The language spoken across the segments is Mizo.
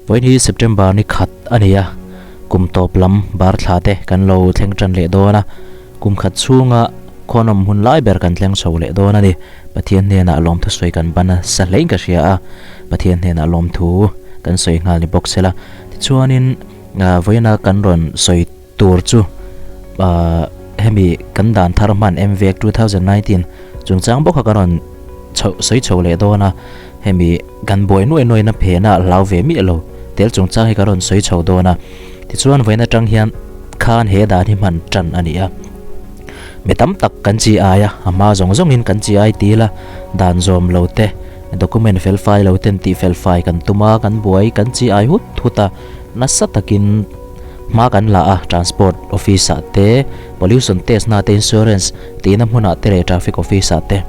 Vawiin hi September ni khat a ni a, kum tawp lam bar thla te kan lo thleng tan leh dawn a, kum khat chhunga khuanawm hun lai ber kan thleng chho leh dawn a ni. Pathian hnenah lawmthu sawi kan ban a sa hlein ka hria a, Pathian hnenah lawmthu kan sawi nghal ni bawk sela. Tichuanin vawiina kan rawn sawi tur chu hemi kan dan thar hman MVAC 2019 chungchang bawk kha kan rawn chho sawi chho leh dawn a, hemi kan buai nuai nuai na phena hlau ve miah lo tel chungchang hi kan rawn sawi chho dawn a, tichuan vawiin atang hian khan he dan hi hman tan a ni a, mi tam tak kan chi ai a, a hma zawng zawngin kan chi ai til a, dan zawm lo te document fel fai lo ten tih fel fai kan tum a, kan buai kan chi ai hut hut a, nasa takin. Hma kan la a, Transport Office ah te, Pollution Test na te, Insurance tihna hmunah te leh Traffic Office ah te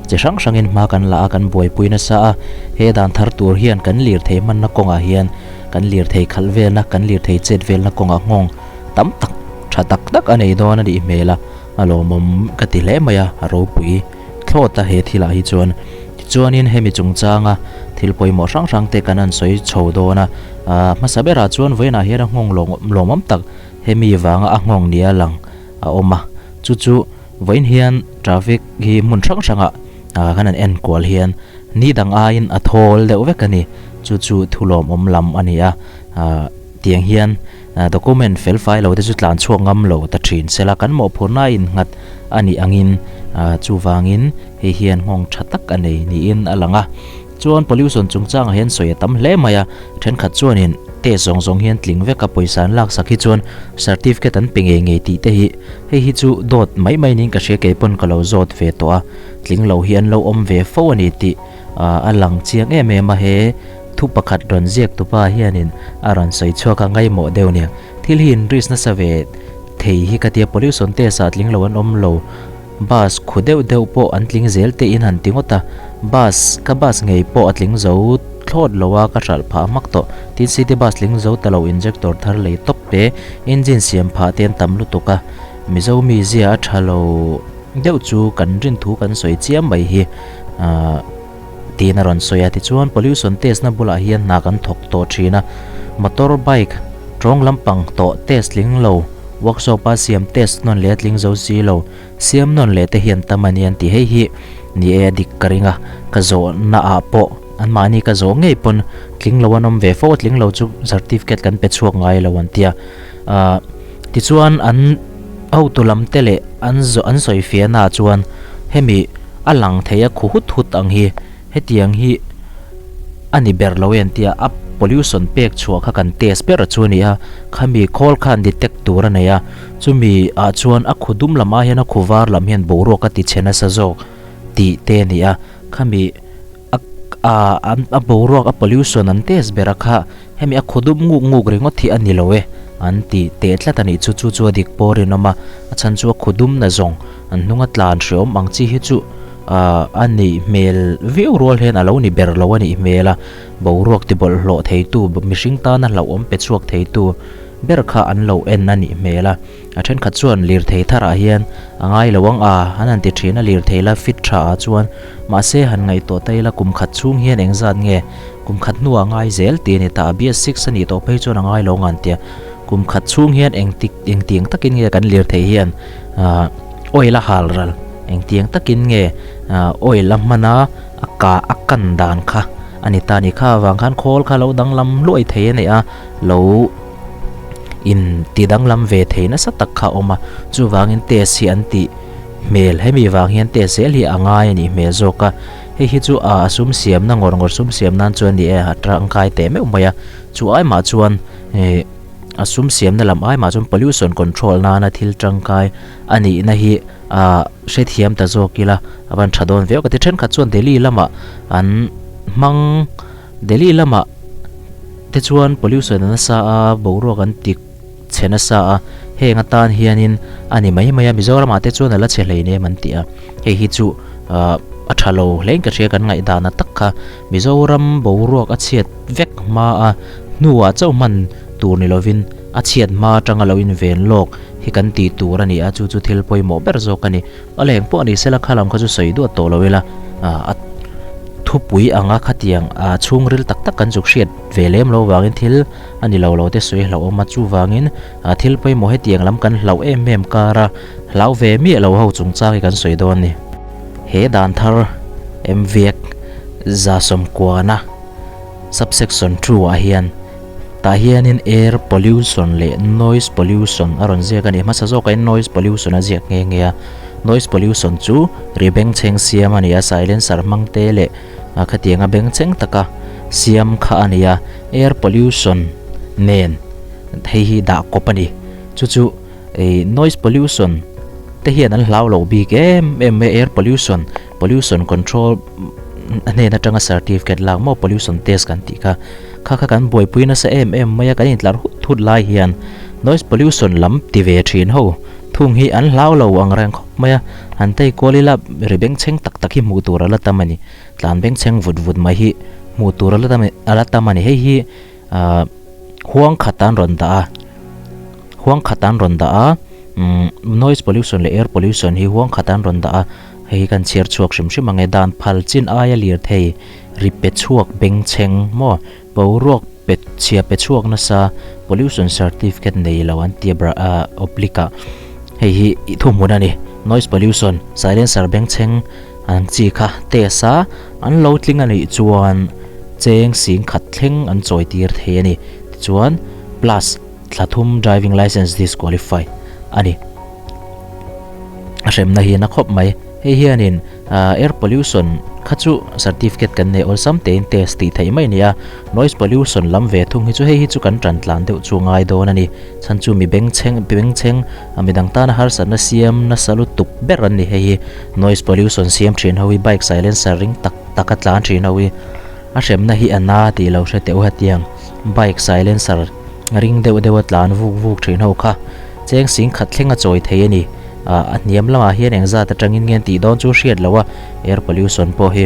chi hrang hrangin hma kan la a, kan buaipui nasa a. He dan thar tur hian kan lirthei hmanna kawngah hian kan lirthei khalh velna, kan lirthei chet velna kawngah nghawng tam tak tha tak tak a nei dawn a nih hmel a, a lawmawm ka ti hle mai a, a ropui thlawt a he thilah hi chuan. Tichuanin hemi chungchanga thil pawimawh hrang hrang te kan han sawi chho dawn a, hmasa berah chuan vawiinah hian a nghawng lawmawm tak hemi vanga a nghawng nia lang a awm a, chu chu vawiin hian traffic hi hmun hrang hrangah kan han en kual hian ni dang aiin a thawl deuh vek a ni, chu chu thu lawmawm lam a ni a, tiang hian document fel fai lo te chu tlan chhuak ngam lo ta thin sela kan mawhphurhna a innghat a nih angin chuvangin Hei hian nghawng tha tak a nei niin a lang a. Chuan pollution chungchangah hian sawi a tam hle mai a, thenkhat chuanin test zawng zawng hian tling vek a pawisa an laksak hi chuan certificate an pe ngei ngei tih te hi hei hi chu dawt mai mai niin ka hria kei pawn ka lo zawt ve tawh a, tling lo hi an lo awm ve fo a ni tih a lang chiang em em a, he thu pakhat rawn ziak tupa hianin a rawn sawi chhuak a ngaimawh deuh nia. Thil hi in risk nasa ve thei hi ka tia pollution test ah tling lo an awm lo. Bus khu deuh deuh pawh an tling zel te in han ti ngawt a, bus ka bus ngei pawh a tling zo thlawt lo a ka hralh phah hmak tawh. Tin city bus tling zo ta lo injector thar lei tawp te engine siam phah te an tam lutuk a, Mizo mizia a tha lo deuh chu kan rin thu kan sawi chiam mai hi ahh tiin a rawn sawi a. Tichuan pollution test na bulah hian hna kan thawk tawh thin a, motor bike tawng lampang tawh test tling lo, Workshop a siam test nawn leh a tling zo si lo, siam nawn leh te hian tam a ni an ti. Hei hi ni e a dik ka ring a, ka zawhna ah pawh anmahni ka zawh ngei pawn tling lo an awm ve fo a, tling lo chu certificate kan pe chhuak ngai lo an ti a. Ahh tichuan an hotu lam te leh an zawh an sawi fiahna ah chuan hemi a lang thei a khu hut hut ang hi Hetiang hi a ni ber lo e an tia, a pollution pek chhuah kha kan test ber chu a ni a, khami khawl khan detect tur a nei a, chumi ah chuan a khu dum lam ah hian a khu var lam hian boruak a ti chhe nasa zawk tih te a ni a, khami a a a boruak a pollution an test ber a kha hemi a khu dum nguk nguk ringawt hi a ni lo e an ti teh tlat a nih chu, chu chu a dik pawh a rinawm a, a chhan chu a khu dum na zawng an hnunga tlan hreawm ang chi hi chu. Ahh a nih hmel viau rual hian a lo ni ber lo a nih hmel a, boruak ti bawlhhlawh theitu mihring tana hlauhawm pe chhuak theitu ber kha an lo en a nih hmel a, a thenkhat chuan lirthei tharah hian a ngai lo ang a an han ti thin a, lirthei la fit tha ah chuan mahse han ngaihtuah ta ila kum khat chhung hian engzat nge kum khat hnuah a ngai zel tih a ni ta a, BS six a nih tawh phei chuan a ngai lo ang an tia, kum khat chhung hian engtik engtiang takin nge kan lirthei hian ahh oil a hal ral. Engtiang takin nge oil a hman a, a ka a kan dan kha a ni ta a ni. Kha avang khan khawl kha lo danglam hluai thei a ni a, lo in ti danglam ve thei nasa tak kha a awm a. Chuvangin test hi an tih hmel, hemi vang hian test zel hi a ngai a nih hmel zawk a. Hei hi chu a sum siamna ngawr ngawr sum siam nan chuan ni e a tangkai teh meuh mai a. Chu ai mah chuan ih a sum siamna lam ai mah chuan pollution control nana thil tangkai a nihna hi ah hrethiam ta zawk ila a van tha dawn viau ka ti. Thenkhat chuan Delhi lamah an hmang Delhi lamah te chuan pollution a nasa a boruak an ti chhe nasa a heng atan hianin a ni mai mai a Mizoramah te chuan a la chhe hleinem an ti a hei hi chu ah a tha lo hlein ka hria kan ngaihdan a tak kha Mizoram boruak a chhiat vek hma a hnuah chauh hman tur ni lovin a chhiat hma atanga lo inven lawk hi kan tih tur a ni a, chu chu thil pawimawh ber zawk a ni. A leng pawh a ni sela kha lam kha chu sawi duat tawh lo ila, a Thupui anga khatiang a chhungril tak tak kan zuk hriat ve lem lo vangin thil a ni lo lo te sawi hlauhawm a, chuvangin thil pawimawh hetiang lam kan hlauh em em kar a, hlau ve miah lo ho chungchang hi kan sawi dawn a ni. He dan thar MVAC 90 subsection 2 ah hian tah hianin air pollution leh noise pollution a rawn ziak a ni. Hmasa zawkah hian noise pollution a ziak nghe nghe a. Noise pollution chu ri bengchheng siam a ni a, silencer hmang te leh khatianga bengchheng taka siam kha a ni a. Air pollution nen hei hi dah kawp a ni. Chu chu ih noise pollution te hian an hlau loh bik em em mai a, air pollution, pollution control a hnen atanga certificate lak maw pollution test kan tih kha, kha kha kan buaipui nasa em em mai a, kan intlar hut hut lai hian noise pollution lam ti ve thin ho thung hi an hlau lo ang reng khawp mai a, han tei kual ila ri bengchheng tak tak hi hmuh tur a la tam a ni, tlan bengchheng vut vut mai hi hmuh tur a la tam a la tam a ni, hei hi ahh huang khat an rawn dah a huang khat an rawn dah a umm noise pollution leh air pollution hi huang khat an rawn dah a hei hi kan chhiar chhuak hrim hrim ang e dan phal chin aia lirthei ri pe chhuak bengchheng maw boruak pe chhia pe chhuak nasa pollution certificate nei lo an ti a bra ah oblique ah hei hi ih thuhmun a ni noise pollution silencer bengchheng An chi kha test a, an lo tling a nih chuan cheng sing khat thleng an chawi tir thei a ni. Tichuan plus thla thum driving licence disqualify a ni. A hremna hi na khawp mai. Hei hianin air pollution kha chu certificate kan nei awlsam tein test tih theih mai a ni a, noise pollution lam ve thung hi chu hei hi chu kan tan tlan deuh chu ngai dawn a ni. Chhan chu mi bengchheng bengchheng a midang tana harsatna siam nasa lutuk ber an ni hei hi noise pollution siam thin ho hi bike silencer ring tak tak a tlan thin ho hi a hremna hi a na tih lo hre teh u hetiang bike silencer ring deuh deuh a tlan vuk vuk thin ho kha cheng sing khat thleng a chawi thei a ni ah a hniam lamah hian engzat atangin nge an tih dawn chu hriat loh a air pollution pawh hi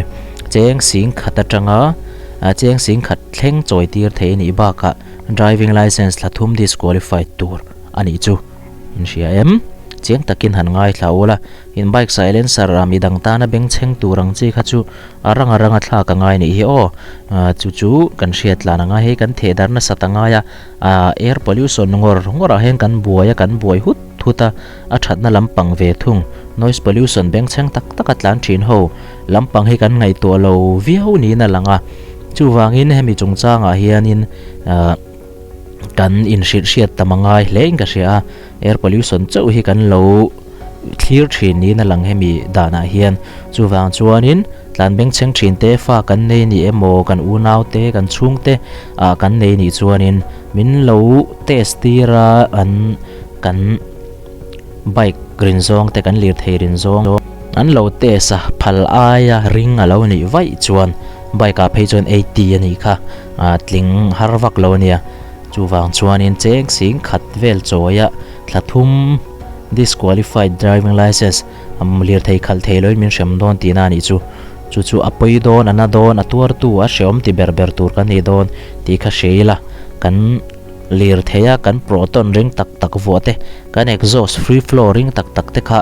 cheng sing khat atanga ah cheng sing khat thleng chawi tir thei a nih bakah Driving licence thla thum disqualified tur a nih chu in hria em? Chiang takin han ngaithla ul a, in bike silencer a midang tana bengchheng tur ang chi kha chu a rang a rang a thlak a ngai nih hi aw. Chu chu kan hriat tlan a ngai hei kan theh dar nasat a ngai a, air pollution ngawr ngawr ah hian kan buai a kan buai hut hut a, a thatna lampang ve thung noise pollution bengchheng tak tak a tlan thin ho lampang hi kan ngaihtuah lo viau niin a lang a. Chuvangin hemi chungchangah hianin ahh kan inhrilh hriat tam a ngai hle in ka hria a, air pollution chauh hi kan lo thlir thin niin a lang hemi danah hian. Chuvang chuanin tlan bengchheng thin te fa kan nei ni emaw kan unau te kan chhungte ah kan nei nih chuanin min lo test tir a an kan bike rin zawng te kan lirthei rin zawng an lo test a phal aia ring a lo nih vaih chuan bike ah phei chuan 80 a nih kha ah tling har vak lo a nia chuvang chuanin cheng sing khat vel chawi a thla thum disqualified driving licence lirthei khalh thei loin min hrem dawn tihna a nih chu chu chu a pawi dawn a na dawn a tuartu a hrehawm ti ber ber tur kan ni dawn tih kha hria ila kan. Lirthei a kan proton ring tak tak vuah te, kan exhaust free flow ring tak tak te kha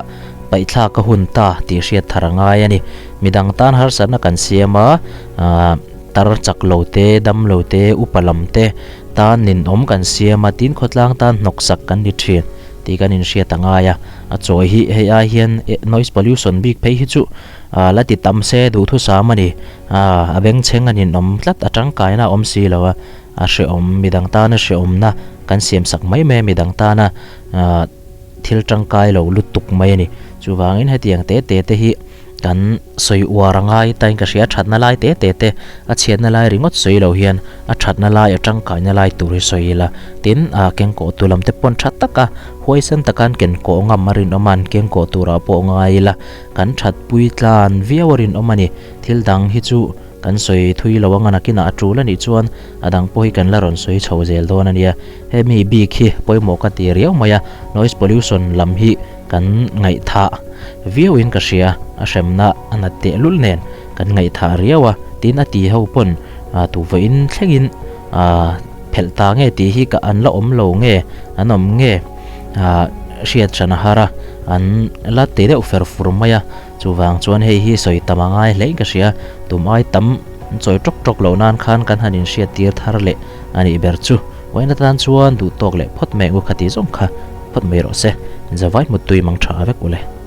paihthlak a hun ta tih hriat thar a ngai a ni. Midang tan harsatna kan siam a, tar chak lo te, dam lo te, upa lam te tan ninawm kan siam a, tin khawtlang tan hnawksak kan ni thin tih kan inhriat a ngai a. A chawi hi hei ai hian noise pollution bik phei hi chu la ti tam se duhthusam a ni. A bengchheng a ninawm tlat a tangkaina a awm si lo a. A hrehawm, midang tana hrehawmna kan siam sak mai mai a, midang tana thil tangkai lo lutuk mai a ni. Chuvangin hetiang te te te hi kan sawi uar a ngai tain ka hria, a thatna lai te te te, a chhiatna lai ringawt sawi lo hian a thatna lai, a tangkaina lai tur hi sawi ila. Tin, kengkawh tu lam te pawn tha taka huaisen taka an kenkawh ngam a rinawm a, an kengkawh turah pawh ngai ila, kan thatpui tlan viau a rinawm a ni. Thil dang hi chu. Kan sawi thui lo anga nakinah a tul a nih chuan a dang pawh hi kan la rawn sawi chho zel dawn a nia. Hemi bik hi pawimawh ka ti riau mai a, noise pollution lam hi kan ngaihthah viauin ka hria, a hremna a nat tehlul nen kan ngaihthah riau a, tin a ti ho pawn tuvahin thlengin phelh ta nge tih hi ka an la awm lo nge an awm nge hriat hran a har a, an la ti deuh fer fur mai a. Chuvang chuan hei hi sawi tam a ngai hlein ka hria, tum ai tam chawi tawk tawk loh nan khan kan han inhriat tir thar leh a nih ber chu. Uain atan chuan duh tawk leh phawt mai ang u khati zawng kha phawt mai rawh se. Zavai muttui mang tha vek ule.